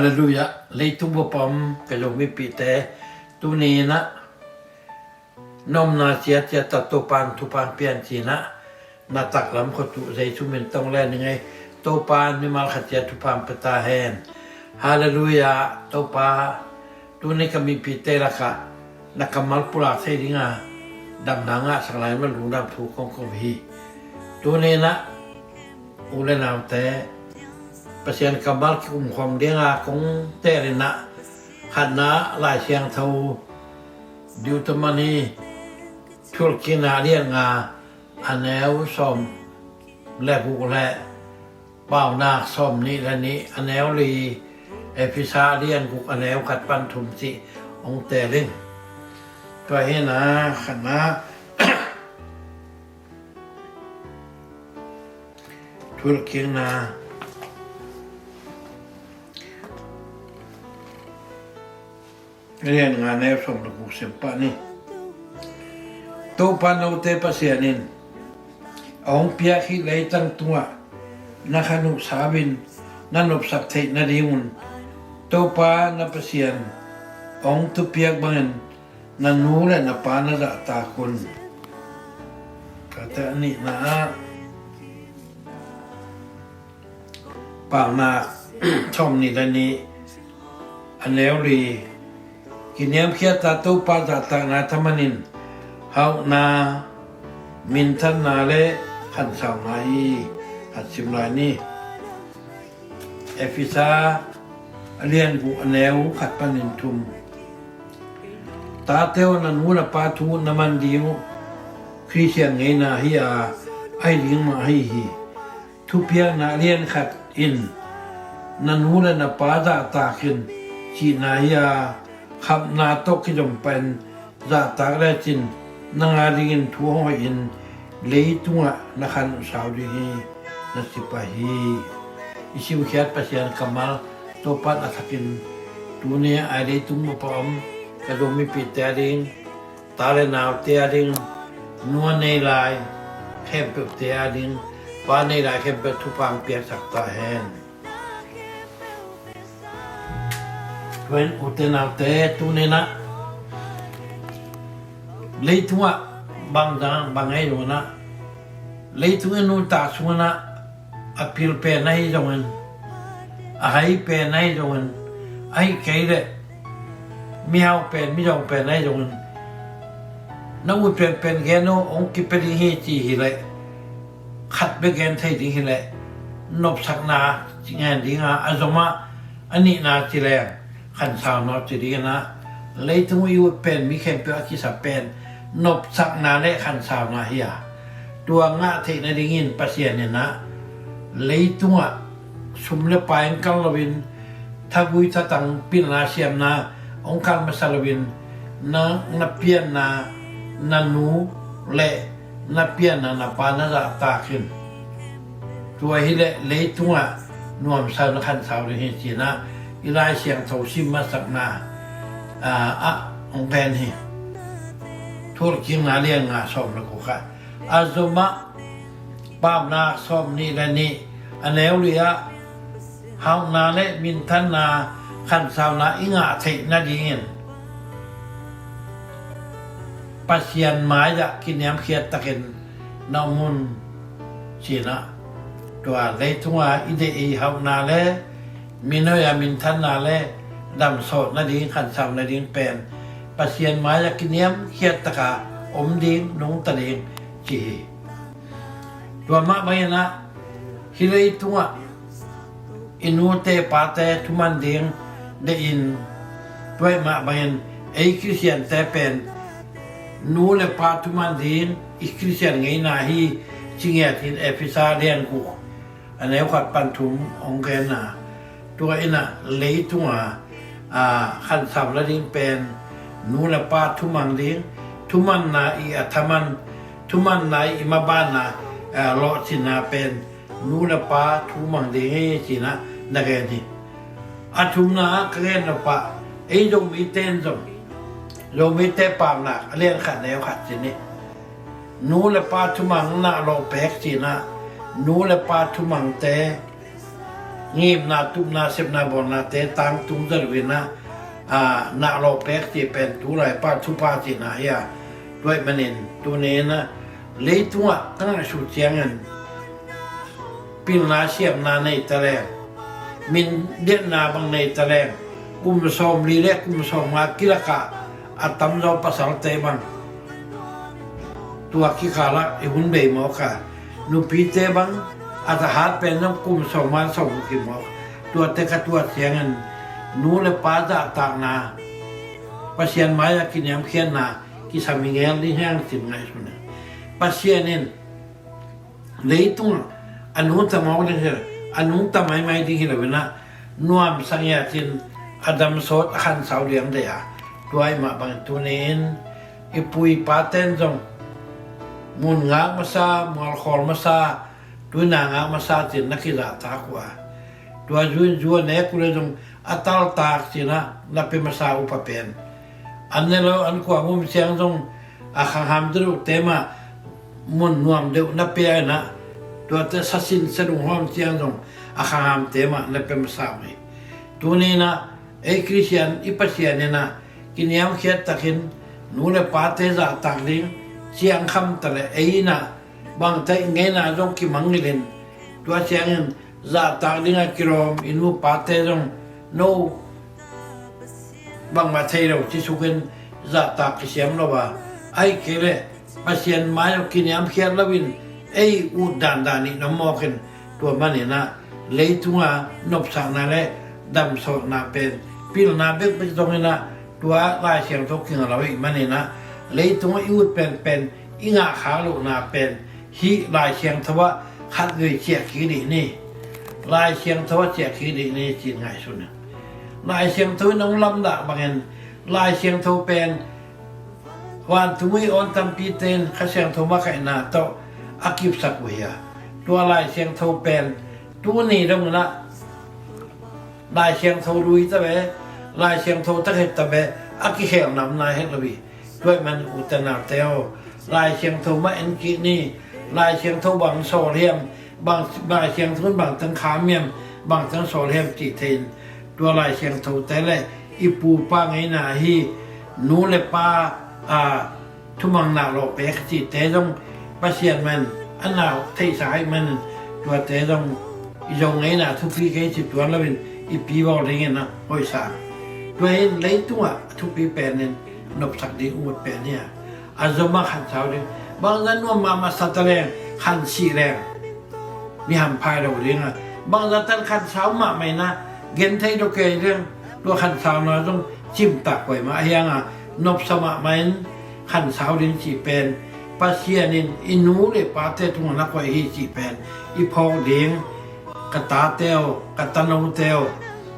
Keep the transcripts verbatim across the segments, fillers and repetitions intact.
Halleluiah. Leitung bup a om ka Zomipihte, tuni in ah na omna ciatciat ah Topa'n thupha pian ci-in ah na taklam khut uh Jesu min tawh hong len ning ei. Topa'n mimal khat ciat thupha pia ta hen. Halleluiah. Topa, tuni ka mipihte lakah na kammal pulak thei dinga damna ngahsak lai mah lungdam thu kong ko hi. Tuni in ah u le naute, Pasian kammal kikum khawm dinga kong teel in ah, khatna Lai Siangtho Deuteronomy, Thuhilhkikna a lian nga, a neu sawm le guk le Paunak sawm nih le nih a neu li, Efesa a lian guk a neu khat pan thum cih hong teel ing. Tua hi in ah khatna Thuhilhkikna a lian nga a neu sawm le guk sim pah ni. Topa note Pasian in a hong piak hih leitang tungah na khan uh sau-in na nopsak theih nadingun Topa na Pasian a hong thupiak bangin na nu le na pa na zahtak un. Kate a nihna ah Paunak sawm nih le nih a neu li, kiniamkhiat a Topa zahtakna thaman in hauhna, minthanna le khansauna hi. Khat sim lai ni. Efesa a lian guk a neu khat panin thum. Tate aw, na nu na pa thu na man ding uh Khristian ngeina hi a, ahi ding mah ahi hi. Thupiakna a lian khat in na nu le na pa zahtak in cihna hi a, khamna tawh kizom pahin zahtak lecin nang a dingin thu hong hoihin leitungah na khan uh sau ding hi, na si pah hi. I simkhiat Pasian kammal Topa'n a thakin tuni a leitung bup a om ka Zomipihte a ding, ta le naute a ding, nu a nei lai khempeuhte a ding, pa nei lai khempeuh thupha piaksak ta hen. Tua in ute naute, tuni in ah leitungah bangzah bang ahi zongin ah, leitung i nuntak sungin ah, a pil pen ahi zongin, a hai pen ahi zongin, ahih kei leh mihau pen, mizawng pen ahi zongin, na ut penpen gen aw, hong kipia ding hi ci hi leh, khat bek gen thei ding hi leh, nopsakna ci ngen ding a, a zomah a nihna ci leng khansauna ci ding in ah, leitung i ut pen, mi khempeuh a kisa pen nopsakna le khansauna hi a, tua ngah theih nadingin Pasian in ah leitungah sum le pai hong kal loin, thagui thatang pilna siamna hong kal masa loin, na, na pianna na nu le na pianna na pa na zahtak in, tua hi leh leitungah nuamsa na khansau ding hi ci-in ah, i Lai Siangtho sim masakna ah hong gen hi. Thuhilhkikna lian nga sawm le guk ah, a zomah Paunak sawm nih le nih a neu li ah, hauhna le minthanna khansauna i ngah theih nadingin Pasian mai-ah kiniamkhiat takin na om un ci-in ah, tua leitunga i deih i hauhna le, min hoih a minthanna le, damsawh nading, khansau nading pen Pasian mai-ah kiniamkhiat taka om ding, nungta ding ci hi. Tua mah bangin ah, hih leitungah i nute pate thuman ding deihin, tua mah bangin ei Khristiante pen nu le pa thuman ding i Khristian ngeina hi ci ngiat in Efesa lian guk a neu khat pan thum hong genna. Tua in ah leitunga, a, khansau nading pen nu le pa thumang ding, thumanna i a thaman, thumanna i mabanna, a, lawhcinna pen nu le pa thumang ding hi ci-in ah na gen hi. A thumna ah ka gen nop ah, ei Zomite in zong, Zomite Paunak a lian khat neu khat ci ni. Nu le pa thumang na lawh pek ci-in ah, nu le pa thumangte ngimna, tupna, sepna, bawngnate tangtung zaw lo in ah, a, na lawh pek cih pen tu laipa thupha cihna hi a. Tua ahih manin tuni in ah leitungah ka ngaihsut ciangin pilna siamna nei ta leng, min detna bang nei ta leng, kum sawmli le kum sawmnga kilakah a tamzaw pasalte bang tua kikalah i hun bei mawk a, nupite bang a tahat pen zong kum sawmnga sawmguk hi mawk. Tuate ka tuat ciangin nu le pa zahtakna, Pasian mai-ah kiniamkhiatna kisam hi ngel ding hi hang cih ngaihsun hi. Pasian in leitungah a nungta mawk ding hi lo, a nungta maimai ding hi lo in ah, nuamsa ngiat in a damsawt a khansau liang deih a. Tua ahih mah bangin tuni in i pu i pate in zong mun ngak masa, mualkhawl masa, tuina ngak masa cih na kizahtak uh a. Tua zu in zu a nek uh leh zong a taltak cih na na pia masa uh pa pen, an ne lo an kuang um ciang zong a khangham deuhte mah mun nuam deuh na pia in ah, tuate sasin sadung hawm ciang zong a khanghamte mah na pia masa uh hi. Tuni in ah ei Khristian i Pasian in ah kiniamkhiat takin nu le pate zahtak ding, ciangkham ta leh ei in ah bangte i ngeina zong kimangngilh in, tua ciangin zahtak dingah kilawm i nu pate zong no bangmah thei lo ci sukin zahtak kisiam lo a, ahih kei leh Pasian mai-ah kiniamkhiat lo in ei ut dandan i na mawk in, tua manin ah leitunga nopsakna le damsawtna pen pilna bekbek zongin ah tua Lai Siangtho kinga lo ahih manin ah leitungah i ut penpen i ngahkhak lohna pen hih Lai Siangtho ah khatvei ciah kik dih ni. Lai Siangtho ah ciah kik dih ni ci-in ngaihsun hi. Lai Siangtho in hong lamdah bangin Lai Siangtho pen vantung i awn tampite in Kha Siangtho makaihna tawh a kipsak uh hi a. Tua Lai Siangtho pen tuni dong in ah Lai Siangtho lui ta ve, Lai Siangtho tak hi ta ve, a kikhelna om nai het lo hi. Tua ahih manin ute naute aw, Lai Siangtho mah en kik ni. Lai Siangtho bang sawl hiam, bang, Lai Siangtho in bang teng kham hiam, bang teng sawl hiam cih thei in, tua Lai Siangthote le i pu pa ngeina hi, nu le pa, a, thumanna lawh pek cihte zong Pasian mah in a na theihsa ahih manin tuate zong i Zo ngeina thupi kei ci tuan loin i pi bawl dingin a hoihsa. Tua hi in leitungah a thupi pen in nopsak ding ut pen hi a, a zom a khansau ding. Bangzah nuam mahmah sa ta leng khansih leng mi hamphai lo ding a, bangzah tan khansau mahmah in a gen thei dok kei ding. Tua khansauna zong cimtak koi mah a hiang a, nopsa mahmah in khansau ding cih pen Pasian in i nu le pate tungah na koih hi cih pen i phawk ding. Ka tate aw, ka tanote aw,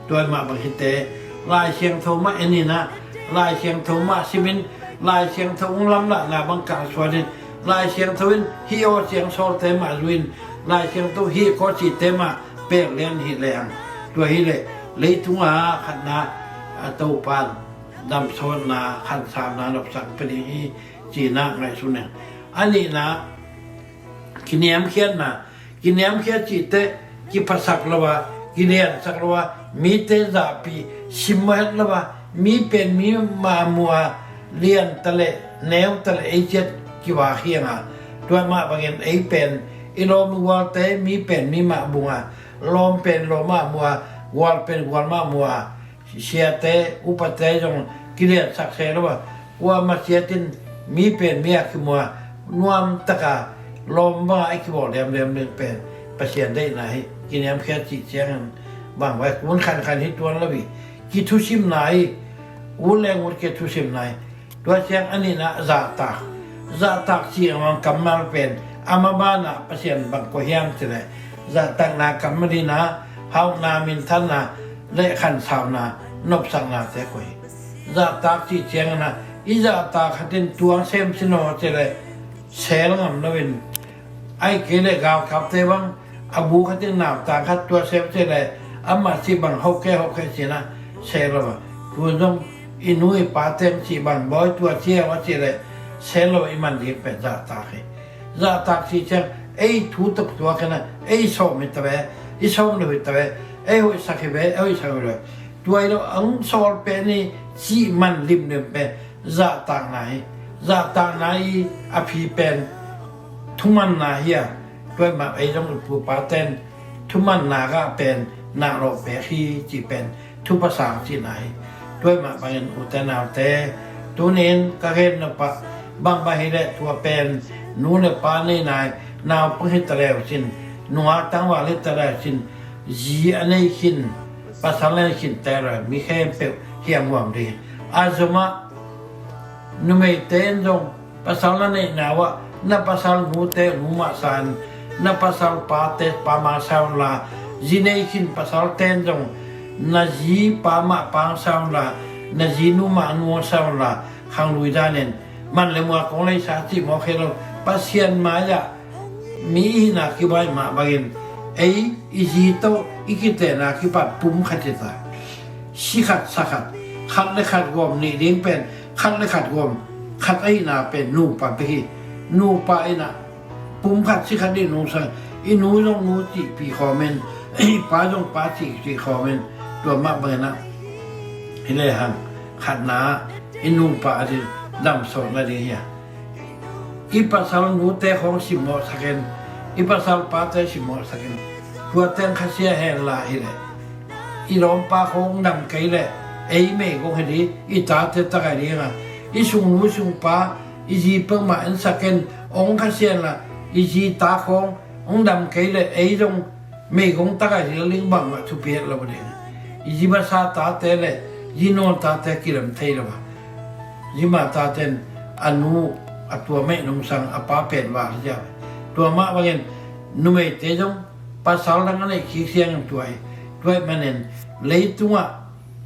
tua mah bang hite, Lai Siangtho mah en in a, Lai Siangtho mah sim in, Lai Siangtho hong lamlahna bang kalsuan in, Lai Siangtho in hih aw ciang sawlte mah zu in, Lai Siangtho hih kaw cihte mah pek lian hi leng. Tua hi leh leitunga khatna, a, Topan damsawtna, khansauna nopsak pia ding hi cihna ngaihsun leng. A nihna kiniamkhiatna, kiniamkhiat cihte kiphasak lo a, kiliansak lo a, mite zahpih simmawh het lo a, mi pen mi mah muh a, lian ta leh neu ta leh ei ciat kivak hiang a. Tua mah bangin ei pen i lawm i gualte mi pen mi mah bung a, lawm pen lawm mah muh a, gual pen gual mah muh a, siate upate zong kiliansak se lo a, kuamah ciat in mi pen mi a kimu a, nuamtaka lawm banga i kibawl liamliam ding pen Pasian deihna hi. Kiniamkhiat cih ciangin bang vai kun khankhan hi tuan lo hi. Kithusimna hi. Ut leng ut kithusimna hi. Tua ciang a nihna zahtak. Zahtak cih a mang kammal pen a ma banah Pasian bang koih hiam cih leh zahtakna kammal in a hauhna, minthanna le khansauna, nopsaknate koih hi. Zahtak cih ciangin a i zahtak khat in tuang sem sin aw cih leh sel ngam loin, ahih kei leh galkapte bang a bu khat in nautak khat tua sel cih leh amah cih bang hokhe hokhe cih na sel lo a. Tun zong i nu i pa teng cih bang bawi tua cia a cih leh sel lo i man ding pen zahtak hi. Zahtak cih ciang ei thu toktuak in a, ei sawm hi ta ve, i sawm lo hi ta ve, ei hoihsak hi ve, ei hoihsak hi ve. Tua hi lo, ang sawl pen i cih man limlim pen zahtakna hi. Zahtakna i a phi pen thumanna hi a. Tua hi mah ei zong i pu pa ten thumanna gah pen nah lawh pek hi cih pen thupha sang cihna hi. Tua hi mah bangin ute naute, tunin ka gen nop ah bang bang hi leh tua pen nu le pa nei nai, naupang hi ta leu cin, nungak tangval hi ta leu cin, zi a nei khin, pasal a nei khin te leh mi khempeuh hiang huam ding. A zomah numeite in zong pasal na neihna uh ah na pasal nute nu mah sa in, na pasal pate pa mah sa unla, zi nei khin pasalte in zong na zi pa mah pa sa unla, na zi nu mah nu sa unla, khanglui danin man le mual kong leisa cih mawk hi lo. Pasian mai-ah mi i hihna kibaih mah bangin ei i zi tawh i kitehna kipat pum khat hi ta. Si khat sa khat, khat le khat gawm nih ding pen, khat le khat gawm, khat ahihna pen nupa bek hi. Nupa in ah pum khat si khat ding nungsang, i nu zong nu cihpih khawm in, i pa zong pa cihpih khawm in, tua mah bangin ah hi lehang khatna ah i nupa a ding damsawt nading hi a. I pasal nute khawng simmawhsak in, i pasal pate simmawhsak in, tua teng khasia henla hi leh i lawmpa khawng dam kei leh ei meigong hi ding, i tate tak hi ding a, i sungnu sungpa, i zi peuhmah ensak in, hong khasia henla i zi ta khawng hong dam kei leh ei zong meigong tak a hi ding bangmah thupi het lo ding. I zi masa tate le zi nawn tate kidam thei lo a, zi ma tate in a nu a tua meih nungsang, a pa pen val hi a. Tua mah bangin numeite zong pasal dang a neih kik siang in tua hi. Tua ahih manin leitungah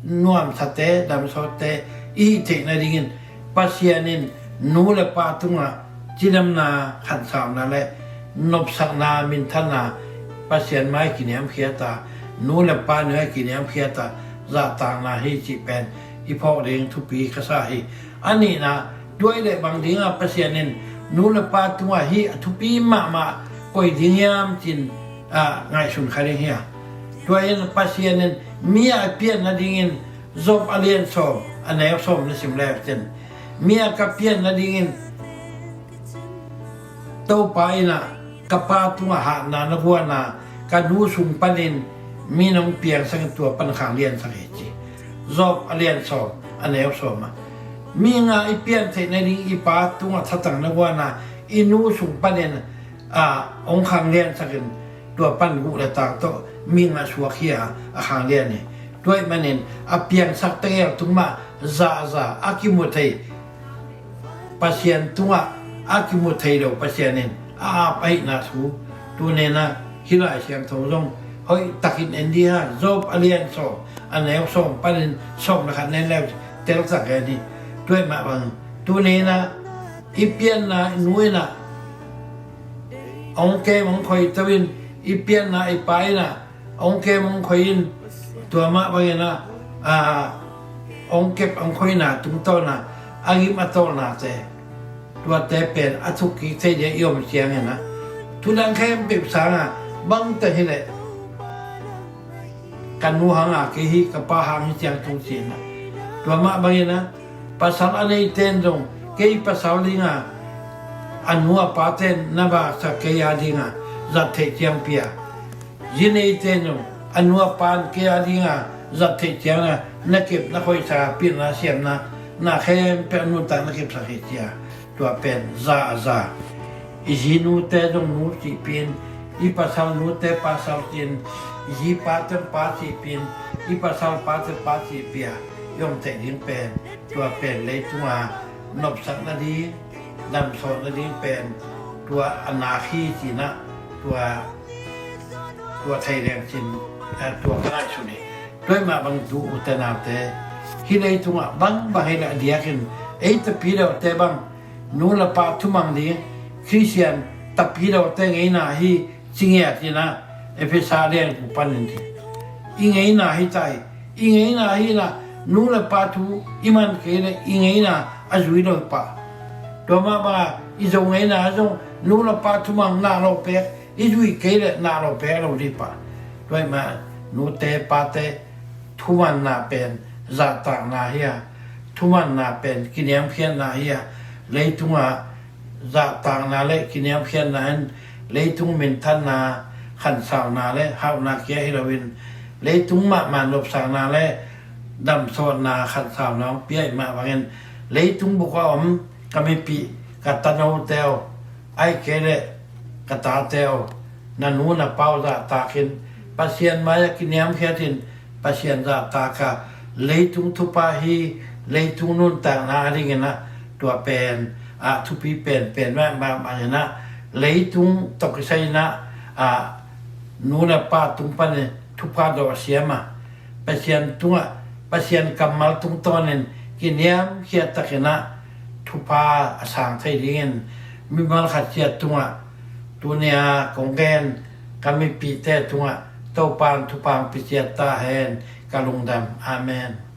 nuamsate, damsawtte i hih theih nadingin Pasian in nu le pa tungah cidamna, khansauna le nopsakna, minthanna Pasian mai kiniamkhiat a, nu le pa nuai kiniamkhiat a, zahtakna hi cih pen i phawk ding thupi ka sa hi. A nihna, tua hi leh bang dingah Pasian in nu le pa tungah hih a thupi mahmah koi ding hiam cin, ah, ngaihsun kha ding hi a. Tua in Pasian in mi a pian nadingin Job a lian sawm, a neu sawm na sim leu cin, mi a ka pian nadingin Topa in ah ka pa tungah hatna na guan a, ka nu sung panin mi nong piangsak in tua pan khang liansak hi ci. Job a lian sawm, a neu sawm ah, mi nga i pian theih nading i pa tungah thatang na guan a, i nu sung panin a, hong khang liansak in tua pan guh le tak tawh mi nga suak hi a, a khang lian hi. Tua ahih manin a piangsak tegel tung mah zahzah a kimu thei Pasian tungah a kimu thei lo Pasian in a ap ahihna thu, tunena hih Lai Siangtho zong hoih takin en dih hang, Job a lian sawm, a neu sawm panin sawm le khat nen leu telsak en hi. Tua ahih mah bang, tunena i pianna i nu in ah hong kem hong khoi to in, i pianna i pa in ah hong kem hong khoi in, tua mah bangin ah, a, hong kep hong khoina tungtawna a gim a tawlnate, tuate pen a thukkik thei dia i om ciangin ah, thudang khempeuh sanga bangte hi leh ka nu hanga kei hi, ka pa hang hi ciang tung cihna. Tua mah bangin ah pasal a neite in zong kei pasal dinga a nu a pate in na vaksak kei a dinga zat theih ciang pia. Zi neite in zong a nu a pa in kei a dinga zat theih cianga na kep na khoihsa, pilna siamna, na khempeuh a nuntak na kepsak hi cia. Tua pen za a za. I zi nute zong nu cihpin, i pasal nute pasal cin, i zi pate pa cihpin, i pasal pate pa cihpia i om theih ding pen, tua pen leitunga nopsak nading, damsawh nading pen tua a nak hi cinah, tua, tua thei leng cin, eh, tua ka ngaihsun hi. Tua hi mah bang tu ute naute, hih leitungah bang bang hi leh a diakin ei tapidaute bang nu le pa thumang ding Khristian tapidaute ngeina hi ci ngiat inah, Efesa lian guk panin ci. I ngeina hi ta hi. I ngeina hi inah, nu le pa thu i man kei leh i ngeina a zui lo hi pah. Tua mah bangah i Zo ngeina zong nu le pa thumang nah lo pek, i zui kei leh nah lo pek lo dih pah. Tua hi mah Nute pate, thumanna pen zahtakna hi a, thumanna pen kiniamkhiatna hi a, leitungah zahtakna le kiniamkhiatna in leitung minthanna, khansauna le hauhna kia hi loin, leitung mahmah nopsakna le damsawtna, khansauna hong pia ahih mah bangin, leitung buk a om ka mipih, ka tanote aw, ahih kei leh ka tate aw, na nu na pa uh zahtakin Pasian mai-ah kiniamkhiatin, Pasian zahtak a, leitung thupha hi, leitung nuntakna a dingin ah, tua pen ah thupi penpen mah, mah, mah in ah, leitung tawh kisai in ah, ah, nu le pa tung panin thupha dawh siam a, Pasian tungah, Pasian kammal tungtawnin kiniamkhiat takin ah thupha a sang thei dingin, mimal khat ciat tungah tuni-a kong gen ka mipihte tungah Topa in thupha hong pia ciat ta hen. Ka lungdam. Amen.